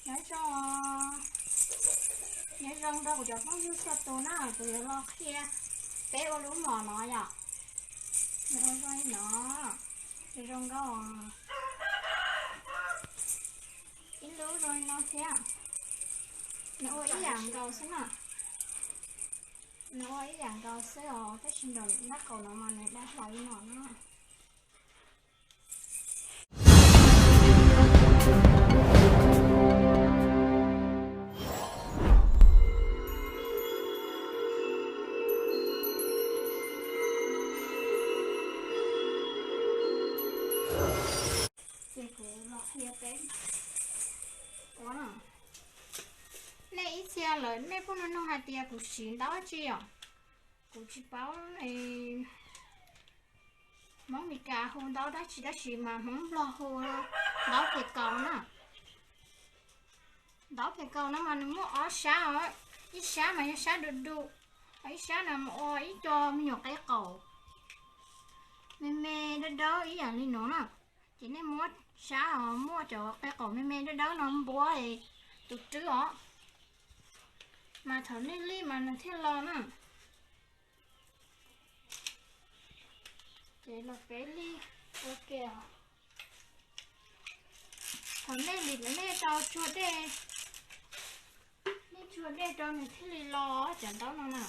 Nyob zoo, nyob zoo rau kuv cov phooj ywg txhua tus na, kuv yuav los qhia peb ua lub mom no yom. Nws ua zoo li no, nws zoo nkauj. Ib lub zoo li no thiab. Nws ua ib yam nkaus xwb na. Nws ua ib yam nkaus xwb os, tab sis nram nraub qaum no mas nws dai hlo li no na. Ces kuv los qhia peb ua no. Nej ib txhia lawm nej kuj nug nug hais tias kuv siv ntaub tsi yom? Kuv tsis paub, Hmoob Mes Kas hu ntaub dab tsi tab sis mas Hmoob Nplog hu ntaub phem kaus na. Ntaub phem kaus no mas nws muaj ob sab os, ib sab mas yog sab du du, ho ib sab no mas ua ib co me nyuam qe qaum me me dawb dawb ib yam li no na. Ces nej muab sab os, muab cov qe qaum me me dawb dawb no npuab tus rwb os, mas thaum nej lij mas nws thiaj lo na. Ces los peb lij ua ke. Thaum nej lim nej tau tsuag dej, nej tsuag dej rau nws thiaj li lo cov ntaub no na.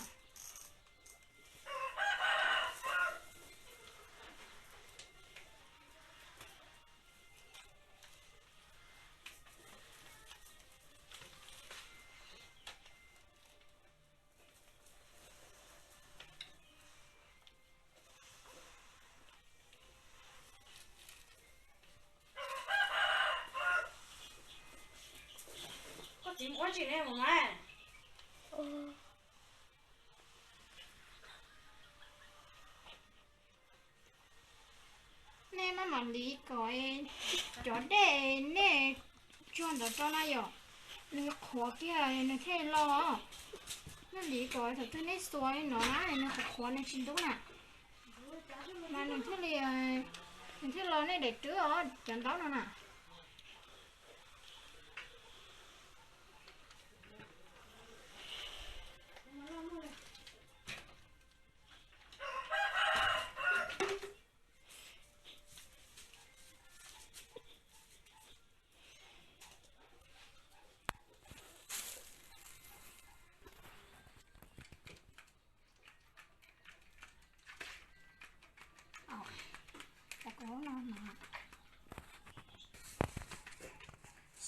Koj txiv mus ua tsi ne mas? Nej maj mam lis kom cov dej nej tsuag ntawd rau na yom, nws qhuav kiag nws thiaj lo. Nej lis kom thaum twg nej xuas li no na nws qhuav qhuav nws tsis ntub na, mas nws thiaj li, nws thiaj lo nej daim rwb os cov ntaub no na.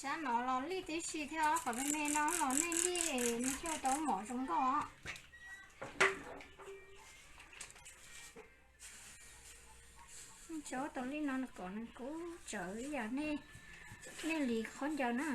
Sab no los lij tib si thiab, qhov me me no los nej lij nws thiaj tau mom zoo nkauj. Tso tau lij no kom nws kub tsawv ib yam nej lis khaub ncaws na.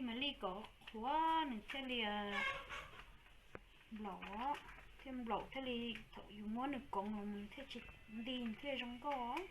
Mas lij kom qhuav nws thiaj li nplaum, thiaj nplaum thiaj li thaum yus muab nws koov los nws thiaj tsis nti, nws thiaj zoo nkauj.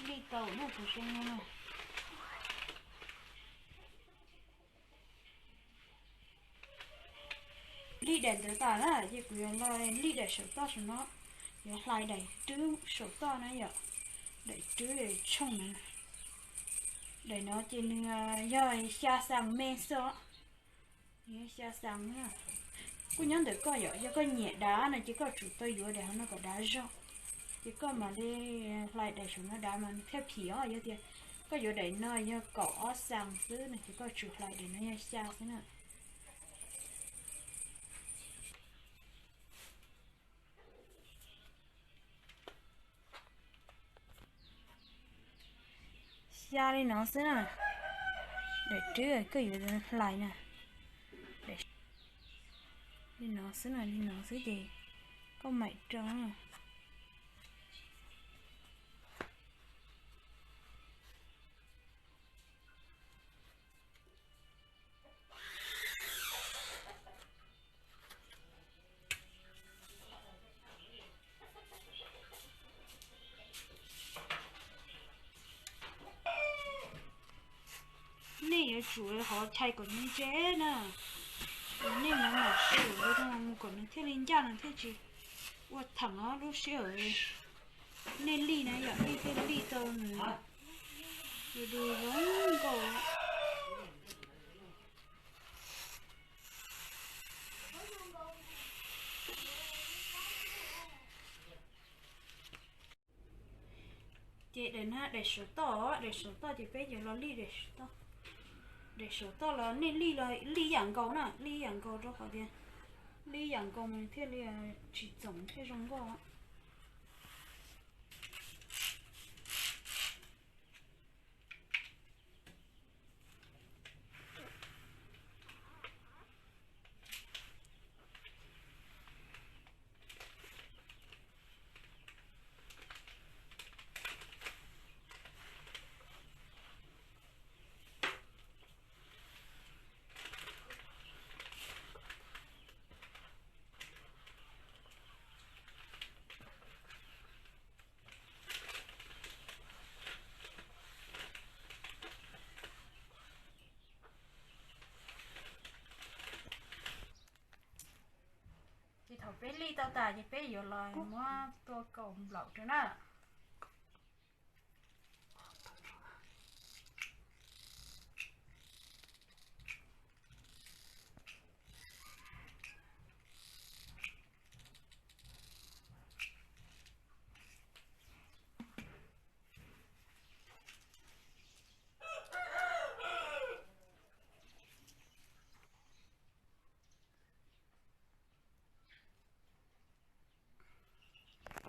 Lij tau na, tus zoo no na. Lij daim ntawd tas na ces kuv yuav los lij daim saum toj saum no, yuav hlais daim rwb saum toj na yom. Daim rwb tshooj na. Daim no ces nws yog xya xas me xwb os. Xya xas na. Kuj nyob ntawm koj yom, yog koj nyiam dav no ces koj tsum tau yuav daim hauv no kom dav zog. Ces koj mam li hlais daim saum no dav mas nws thiaj phim os. Yog tias koj yuav daim no yog kaum ob xas xwb no ces koj tsum hlais daim no yog xya xwb na. Xya li no xwb na. Daim rwb koj yuav hlais na. Li no xwb na, li no xwb ces koj maim rau. Nej yuav tsum hov chai kom ntse ntse na. Nej mam mam sib hwm li no mus kom nws thiaj li ncaj, nws thiaj tsis ua theem os lub sij hawm nej lij na yom, nej thiaj lij tau nws du du zoo nkauj. Ces daim na daim saum toj, daim saum toj ces peb yuav los lij daim saum toj. Daim saum toj los nej lij los lij ib yam nkaus na, lij ib yam nkaus rau qhov tias lij ib yam nkaus mas thiaj li tsis txoom thiaj zoo nkauj. Ces thaum peb lij tau tas ces peb yuav los muab tua kaum nplaum rau na.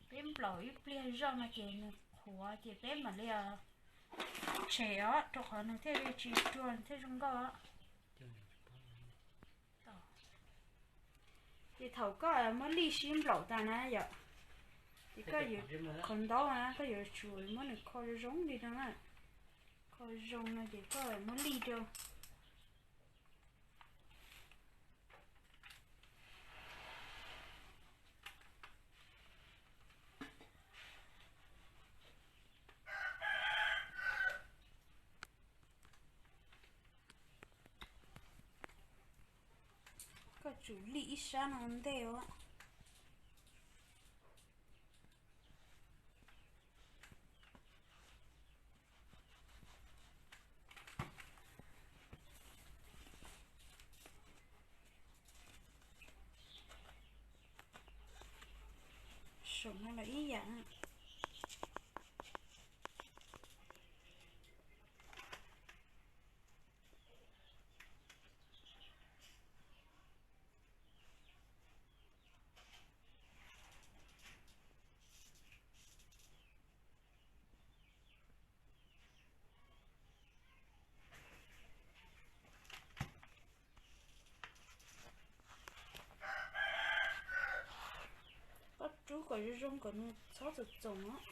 Peb nplaum ib pliag zog no ces nws qhuav ces peb mam li tshem os, rau qhov nws thiaj li tsis ruag, nws thiaj zoo nkauj. Ces thaum koj muab lij sib nplaum tas na yom, ces koj yuav khaws ntaub na, koj yuav tsum muab nws kho zoo zoo li no na. Kho zoo no ces koj muab lij rau. Koj Tsum lij ib sab no ntej os. Saum no los ib yam. Koj rub kom zoo zoo kom nws txhob txoom txoom os.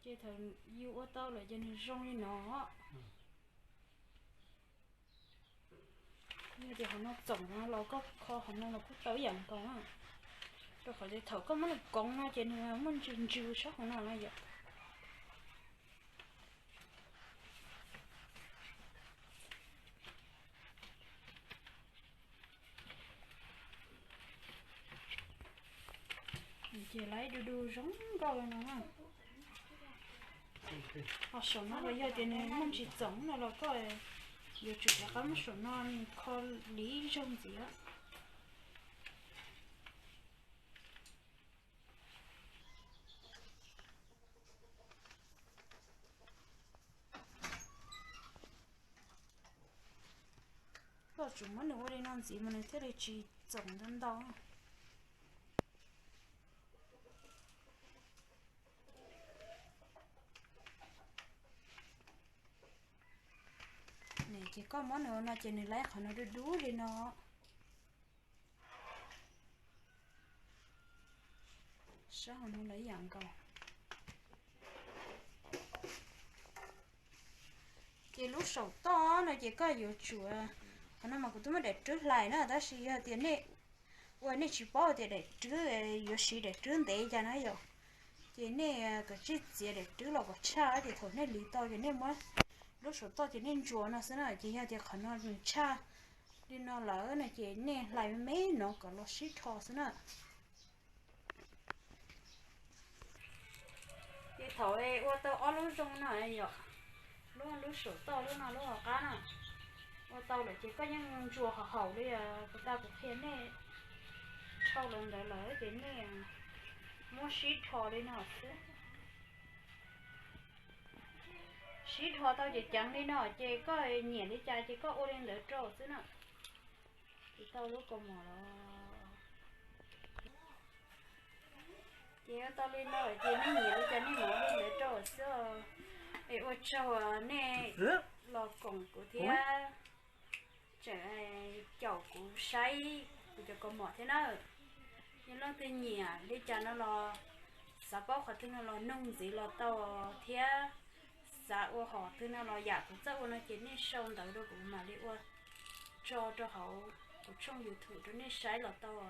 Ces thaum yus ua tau lawm ces nws zoo li no. Yog tias qhov no txoom no los koj kho qhov no los kuj tau ib yam nkaus na. Rau qhov tias thaum koj muab nws koov no ces nws muaj ntsws ntsws sab hauv no na yom. Ces lawv du du zoo nkauj li no na. Ho saum no los yog tias nws muaj ntsis txoom no los koj yuav tsum rov qab muab saum no kho liv ib zaug ntxiv. Koj tsum muab nws ua li no ntxiv mas nws thiaj li tsis txoom ntau ntau. Ces koj muab nws ua no ces nws lawv qhov no dub dub li no. Sab hauv no los ib yam nkaus. Ces lub saum toj no ces koj yuav tsum, qhov no mas kuv twb muab daim rwb hlais na, tab sis yog tias nej ua nej tsis paub tias daim rwb yuav siv daim rwb ntev cas na yom, ces nej kav tsij txiav daim rwb los kom tshaj ces thaum nej liv tau ces nej muab lub saum toj ces nej ntsuas no xwb na. Ces yog tias qhov no nws tshaj li no lawm no ces nej hlais me me no kom los sib rho xwb na. Ces thaum ua tau ob lub zoo no yom, lub lub saum toj lub no lub hauv qab na, ua tau lawm ces koj yeej ntsuas haum haum li kuv tas kuv qhia nej dhau los ntawd lawm ces nej muab sib rho li no xwb. Sib rho tau ces ceev li no ces koj nyiam li cas ces koj ua li ntawd rau xwb na. Ces tau lub kaus mom los ces ua tau li no ces nej nyiam li cas nej mam ua li ntawd rau xwb. Es ua tsaug nej los koom kuv thiab tseem caum kuv saib kuv cov kaus mom thiab na. Yog leej twg nyiam li cas no los xav paub qhov twg no los nug ntxiv los tau thiab xav ua hom twg no los yam kuv txawj ua no ces nej sau ntawv rau kuv mam li ua tso rau hauv kuv tshooj YouTube rau nej saib los tau.